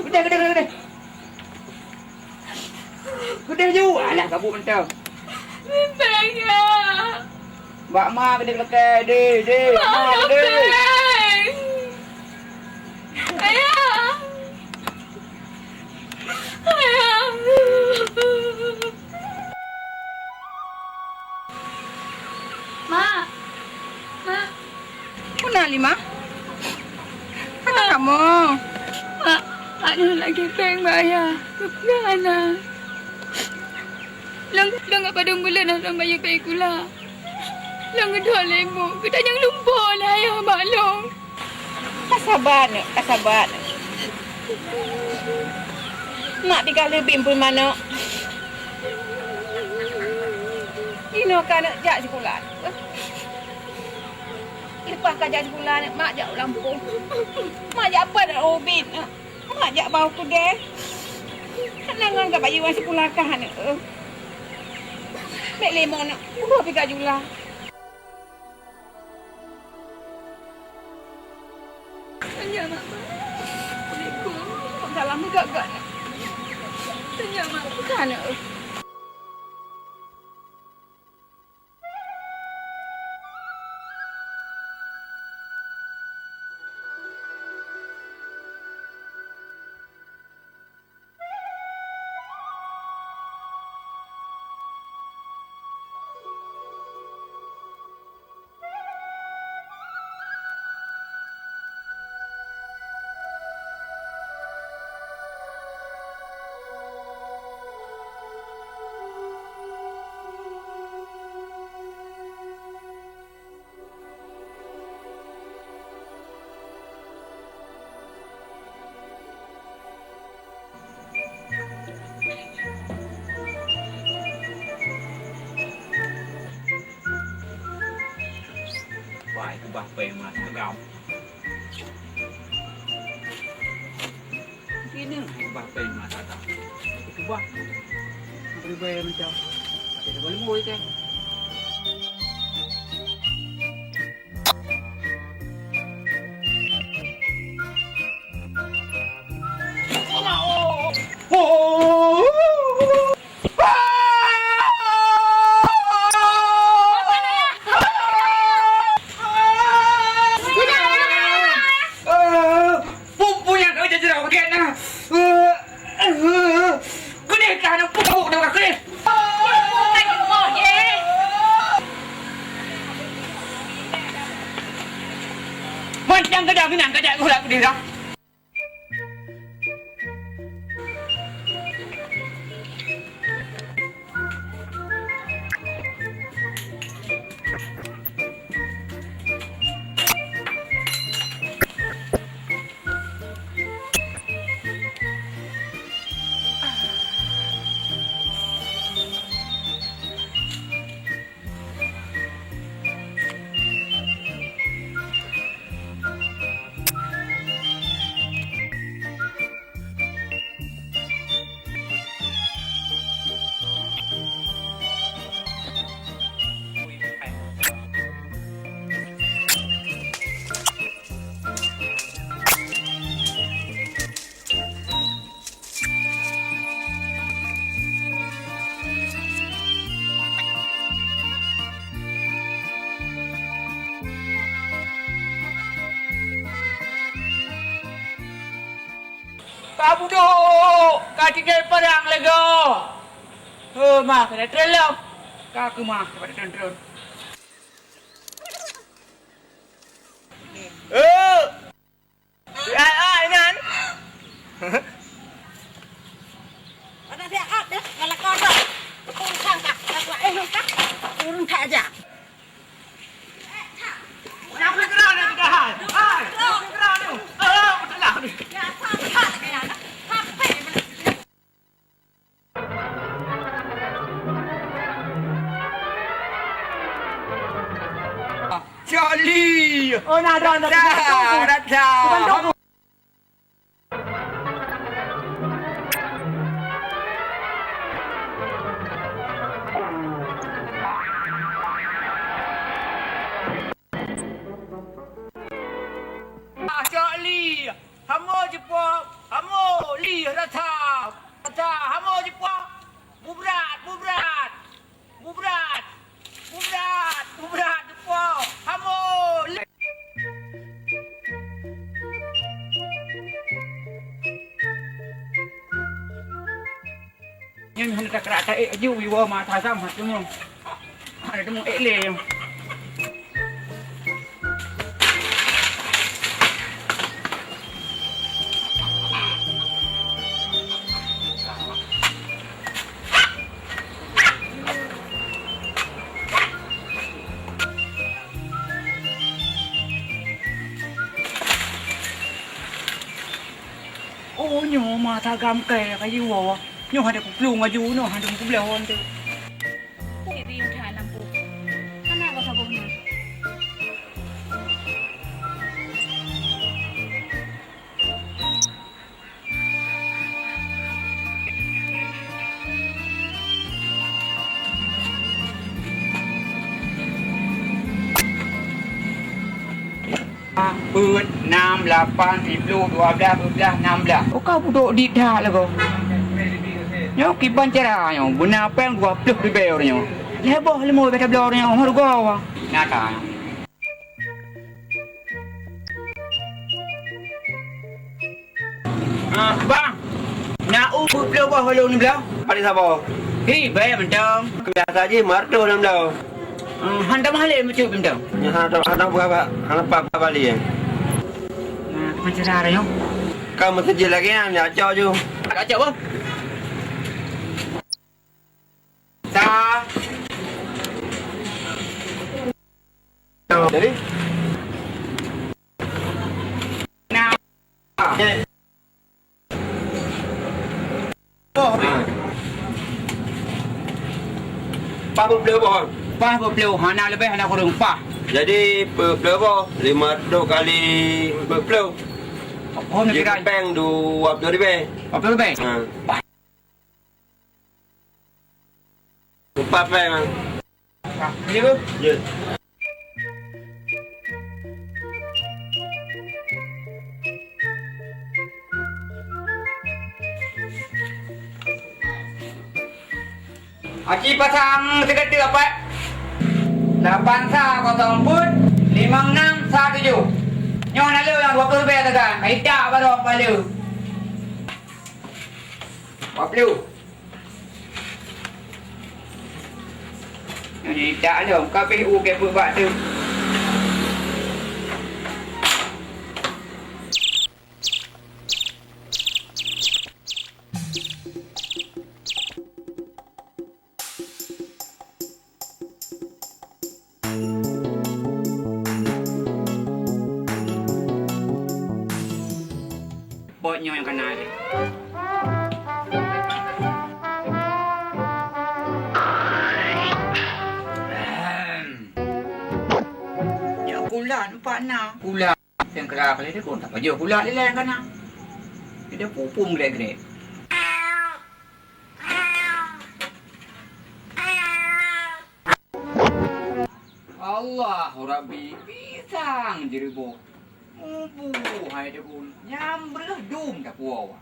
Keudeh, keudeh, keudeh, keudeh. Keudeh ju, alah gabuk mantong. Mimpi ayah. Bak ma keudeh lakée, deh, deh, bak ma keudeh. Ayah. Ayah. Mak. Mak. Peue na, Halimah? Hana kamoe. Mak, mak nyoe lagée péng bak ayah. Geupeugah hana. Lôn, lôn ngon padum buleuen lôn bayeue péng sikula. Lôn geudong lé ibu, geutanyong lumpoe lé ayah bak lôn. Ka saba, neuk, ka saba, neuk. Mak tinggai leubeh peumanök. Inoe ka neuk jak sikula. Leupah ka jak sikula, neuk, mak jak u lampôh. Mak jak pat ubit, neuk. Mak jak ba u keudè. Hana ngon ka bayeue sikula kah, neuk. Bék lé mon, neuk. Uroe pih ka jula. Tanyoe mak, assalamualaikum. Salam gak-gak. Tanyoe mak. Bukan. Wah, itu bah péng masa agam. Ini hai bah péng masa agam. Itu bah. Beri bayar macam. Ada boleh mulai kan? Peue nyang ka jeuet jroh keu na? Keudeh ka aneuk peubuet deungon keudeh. Mantong keudeh, meunan ka jak geulah keudeh dah. Ka budok, ka tinggai parang lego. Heh, mah, kena treun lom. Ka keumah, cepat treun-treun. Eh! Ai, ai, nan. Ada siap, ah, dah, kalau kau dah. Turun tak, tak, eh, tak. Turun tak aja. Cali! Oh, nah, dah, dah, dah, dah, dah. Ah, Cok Li, hamo jipo, hamo Li rasa, rasa hamo jipo, bubrat, bubrat, bubrat, bubrat, bubrat jipo, hamo Li. Nyan hana takrak taék aju, iwa mata sama tu nyoe. Hana temu ék lé nyoe. Oh, nyoe ma tagam kèe ka jiwoe. Nyoe hana kuplueng aju, nyoe hana kuplueng aju. Cit riuh that lampu. Hana ka saboh nyoe. Peuet, nam, lapan, siploh, dua blah, dua blah, nam blah. Oh, ka budok dit that lagoe. Nyoe kiban cara nyoe, beuna péng dua ploh ribèe uroe nyoe. Lhèe boh leumo bèe tabloe uroe nyoe, hareuga. Nyata. Ah, bang. Na u peuet ploh boh lôn neubloe. Paling saboh. Hi, bèe mantong. Biasa jih martoh neubloe. Ah, han tamah lé meucue mantong. Nyan hana, hana berapa, hana pa, pa bali, ya. Nah, macam cara nyoe. Ka meuseujid lagèe nyan, ya, cok ju. Ka cok, boh. Sa. Jadi? Nah. Paih peuet ploh boh. Paih peuet ploh, hana leubeh, hana kureueng, paih. Jadi, peuet ploh boh, lima ratus kali peuet ploh. Oh, jadi péng dua ploh ribèe. Dua ploh ribèe? Ha. Paih. Empat péng. Ini, Bu? Ya. Aci pasang sigeuteu apat. Lapan sa kosong peuet, limong nam sa tujoh. Nyoe na lé nyang dua ploh ribèe teuka. Ita baroe pale. Dua ploh. Nyoe tak lom, ka abéh u keu peuet bak tu. Pot nyoe nyang kana lé. Ahem. Ya, kulat empat na. Kulat. Sengkera kali dia pun tak pajoh kulat lilai nyang kana. Dia pupum grek-grek. Allahu Rabbi, pisang jeureubôh. Mubu hai deun, nyang breuh dum tapuwoe.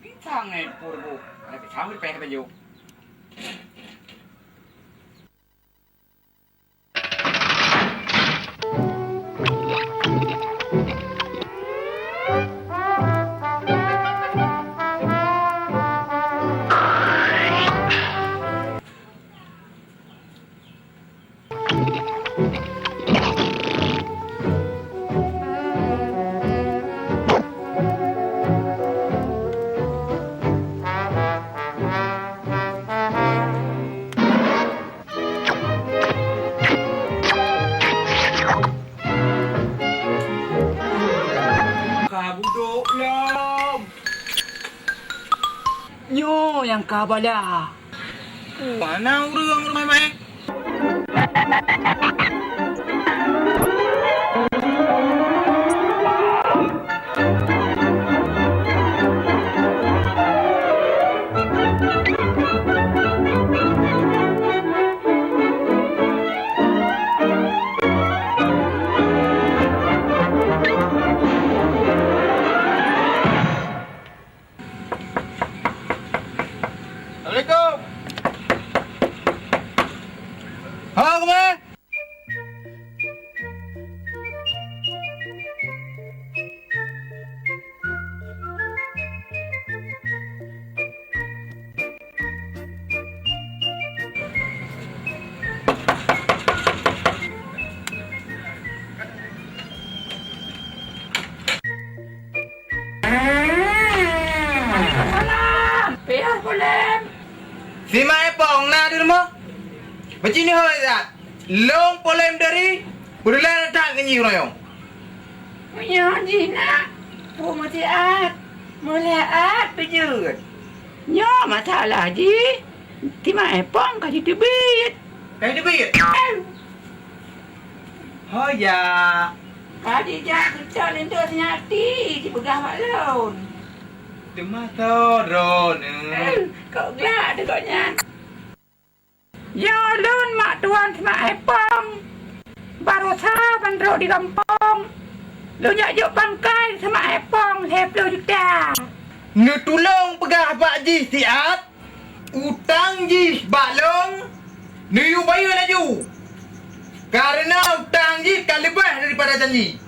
Pisang hai pur bu, ada pisang pipéh baju. Sangka bala. Mana ureuëng rumah mai? Assalamualaikum. Halo, Kumé. Salam, piah Polem. Si Mak Epong na di rumoh? Beuci ni hôi zat. Long Polem dari, peureulée that ngon jih uroe nyoe. Meunyoe jih na, peue meusiat, meuleuhat peujeuet. Nyoe masalah jih, si Mak Epong ka jiteubiet. Ka jiteubiet? Em. Ho ya. Ka jijak keucok linto seunyati jipeugah bak lôn. Teuma soe droeneuh? Kok glak deungon nyan? Yo lôn mak tuan Semak Epong. Baroesa ban trok di gampông. Lôn jak jok pangkai Semak Epong lhèe ploh juta. Neutulông peugah bak jih siat. Utang jih bak lôn neuyue bayeue laju, kareuna utang jih ka leubeh daripada janji.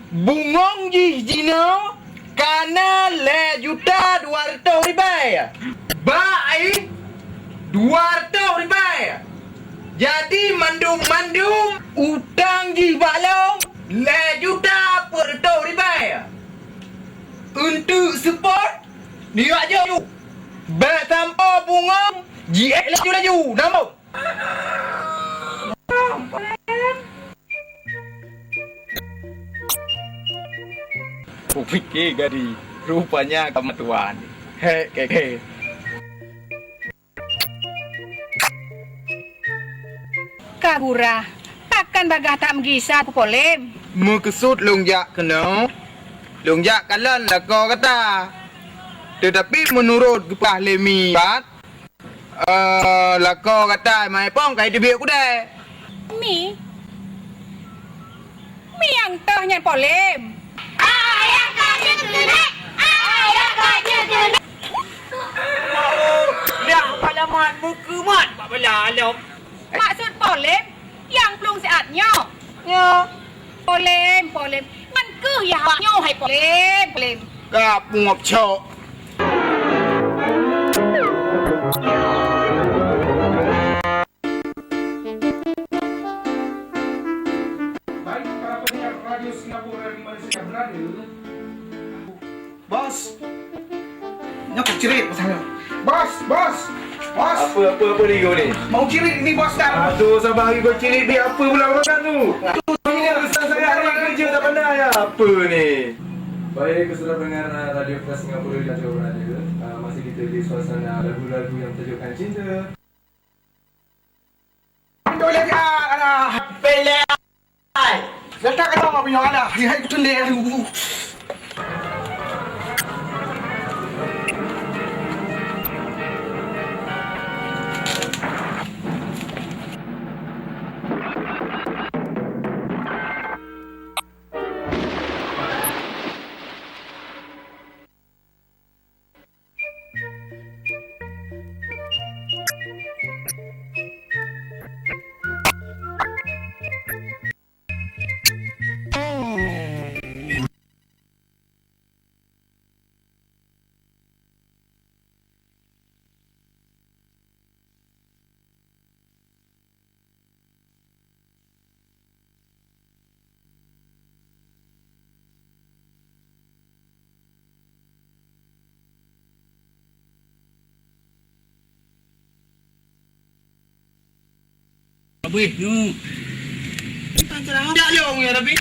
Bungöng jih jinoe ka na lhèe juta dua reutôh ribèe, bak jih dua reutôh ribèe. Jadi mandum-mandum utang jih bak lôn lhèe juta peuet reutôh ribèe. Eunteuk seupôt, neujak jok. Bèk sampoe bungöng jiék laju-laju. Nambông. Kupike gadi, rupanya kamoe tuan. Hek, hek, hek. Ka gurah, pakon bagaih that meugisa keu Polem? Meukeusut lôn jak keunoe, lôn jak kalon lakoe gata. Teutapi meunurot geupeugah lé Mi Bat, eh, lakoe gata Mak Epong ka jiteubiet keudè. Mi? Mi nyang toh nyan Polem. Ayah ka jeuet keuneuk, ayah ka jeuet keuneuk. Dah palamat meukeumeuet bak bala lom. Maksud Polem nyang plueng siat nyoe? Nyoe. Polem, Polem. Nyan keuh yah awak nyoe hai Polem, Polem. Ka pungob cok. Baik, para pendengar Radio Singapura di mana saja berada. Bos, nyoe ka cirit pasang nyoe. Bos, bos, bos. Apa, apa, apa ni kau ni? Mau cirit ni bos kan? Aduh, sabar lagi kau cirit ni. Apa pula kau makan tu? Aduh, ini besar sangat ni kerja tak pandai. Apa ni? Baik, keselamatan Radio Fresh Singapura di Aceh berada. Ah, masih kita di suasana lagu-lagu yang mentajukkan cinta. Betul lagi, ah, alah. Pelai. Letak kata apa punya alah. Dia itu leh. Abéh nyoe. Tak long ya tapi.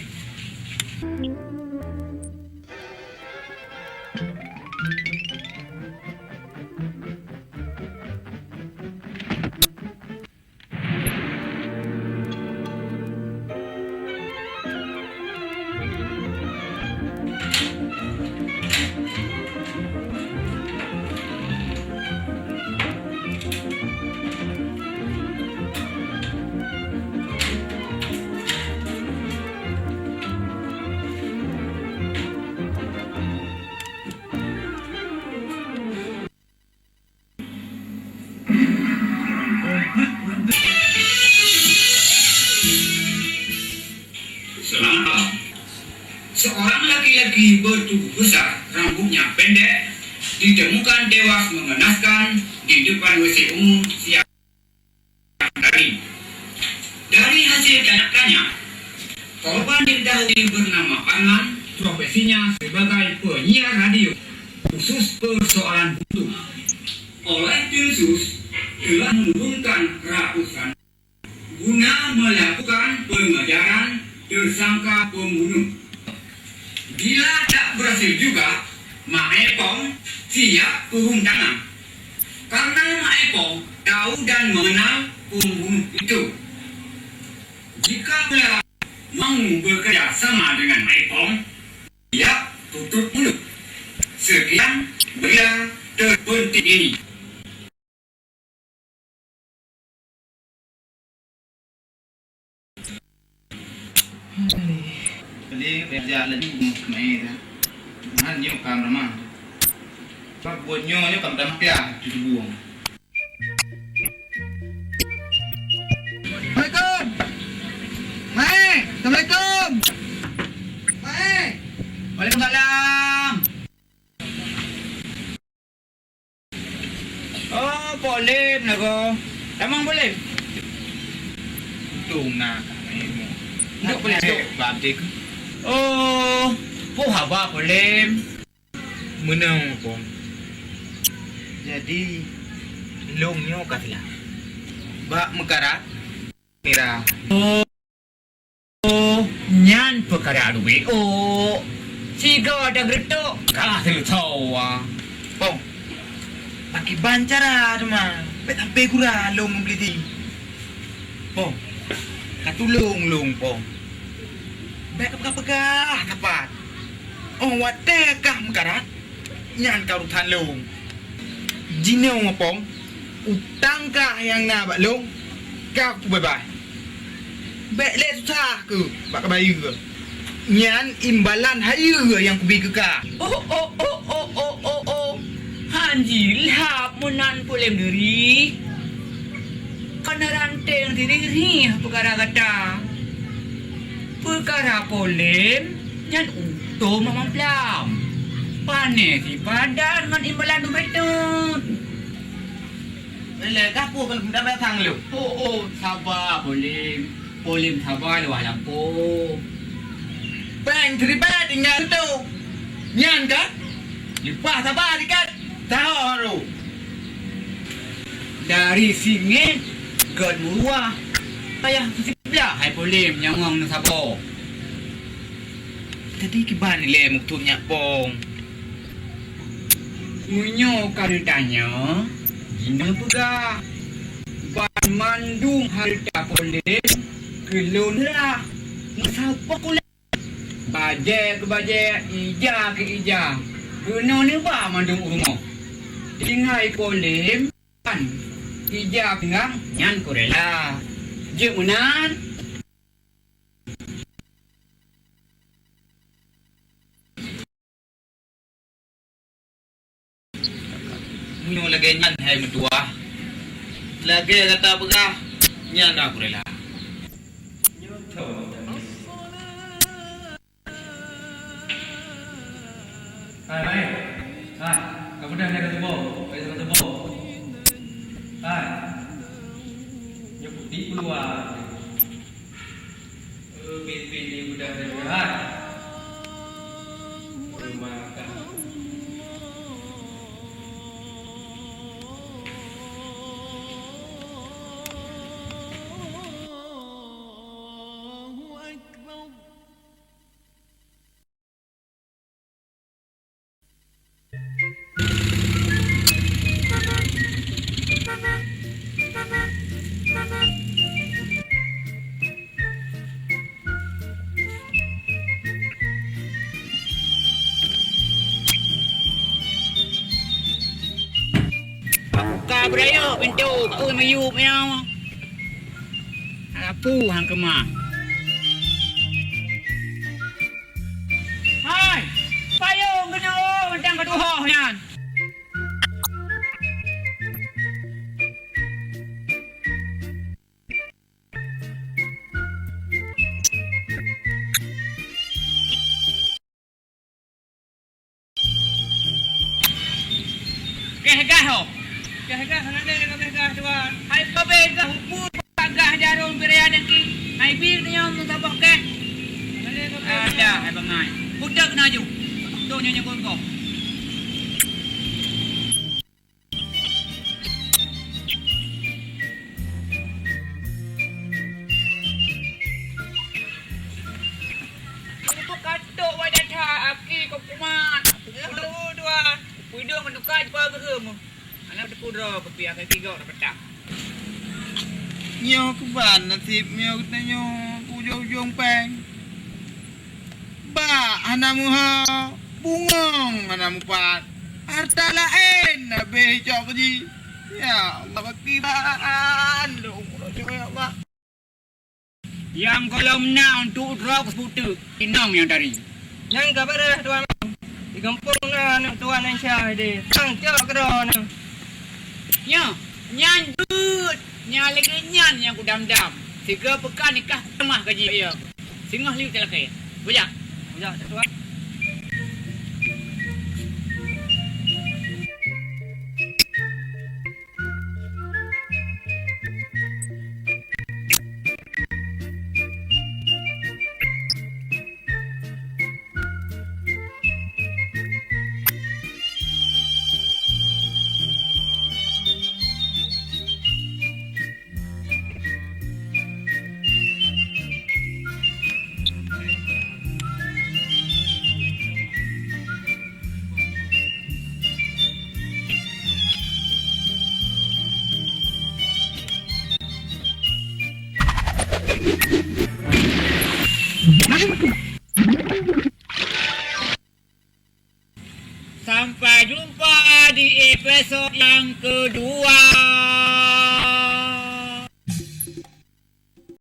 Seorang laki-laki bertubuh besar, rambutnya pendek, ditemukan tewas mengenaskan di depan W C umum siang tadi. Dari hasil tanya-tanya, korban diketahui bernama Arman, profesinya sebagai penyiar radio khusus persoalan buntu. Oleh tim sus telah menurunkan ratusan guna melakukan pengejaran tersangka pembunuh. Bila tak berhasil juga, Mak Epong siap turun tangan. Karena Mak Epong tahu dan mengenal pembunuh itu. Jika pula mau bekerja sama dengan Mak Epong, siap tutup mulut. Sekian berita terpenting ini. Lé, bèk jak laju keumae dah. Meuhan nyoe ka meuramah. Sabab buet nyoe, nyoe ka meutamah piah cucu bueng. Assalamualaikum. Mae, assalamualaikum. Mae. Waalaikumsalam. Oh, Po Lem lagoe. Tamong Po Lem. Untung na ka ilmu. Duduk Po Lem, duduk. Bak apotek. Oh, peue haba Po Lem? Meunoe, Pong. Jadi, lôn nyoe ka silah. Bak meukara. Mira. Oh, nyan peukara duek. Oh, sigoe dan geureutôk ka seuleusoe. Pong, pakriban cara teuma, bèk sampoe gura lôn meubri. Pong, ka tulông lôn, Pong. Bèk kapeugah-peugah, kapat. Oh, watèe kah meukarat, nyan ka urusan lôn. Jinoe, Pong, utang kah nyang na bak lôn, ka kubeubaih. Bèk lé susah keuh bak kabayeue. Nyan imbalan hayeue nyang kubi keu kah. Oh, oh, oh. Han jilhab meunan Po Lem duri. Kana ranteng sirih-rih peukara gata. Peukara Po Lem nyan utoe mamang plam. Pané sipadan ngon imbalan dumeuteuet. Lé, ka peue keuneuk datang lé? Oh, oh, saba Po Lem. Po Lem saba lé wah lampôh. Péng siribèe tinggai situ. Nyan kan? Leupah saba dikit. Tahu baru. Dari singoh gèt meuruah. Payah siblah hai Po Lem nyawöng neusaboh. Jadi kiban ilèe meukeusut nyak Pong? Meunyoe ka neutanyong, jinoe peugah, banmandum hareuta Po Lem keu lôn rhah, meusaboh ulèe. Bajèe keu bajèe, ija keu ija, keunoe neuba mandum u rumoh. Tinggai Po Lem, ija pinggang nyan kurela. Jeuet meunan. Meunyoe lagèe nyan hai meutuwah, lagèe gata peugah, nyan na kurela. Hai, hai, hai, ka mudah nyan ka teuboh, ka teuboh. Hai, nyoe putih keuluwa. Eh, pipi ni mudah-mudahan. Terima kasih. Buka beurayek pintoe, peue miyueb nyoe. Hana peue han keumah. Hai, payong keunoe mantong ka tuhoh nyan. Keh gah ho. Keh gah, hana lé ka beh gah, Tuan. Hai ka beh gah, upu gah jarum pirian dengki. Hai bi nyoe meusaboh keh. Hana lé ka beh gah. Ada, hai bangai. Pudak na ju. Tu nyoe nyoe gom. Ibu katok wajah that, aki kau kumat. Dua, dua. Pidong meunuka jipa geuheuem. Aneuk teuku droe keupiah keu tigok na peutah. Nyoe keuban naseb nyoe geutanyoe keu ujong-ujong péng. Bak hana meuho, bungong hana mupat. Harta laén habéh cok jih. Ya Allah, bakiban lôn uroe nyoe, ya Allah. Nyang gohlom na untuk droe keu seuputeuk, inong nyang tari. Nyang ka bareh, Tuan. Di gampông na aneuk Tuan Aisyah deh. Sang cok keudroe na. Nyoe, nyan jeuet. Nyang lagèe nyan nyang kudam-dam. Sigoe peukan nikah keumah gaji ayah. Singoh liwet talakèe. Bujak. Bujak, Tuan. Sampai jumpa di episode yang kedua.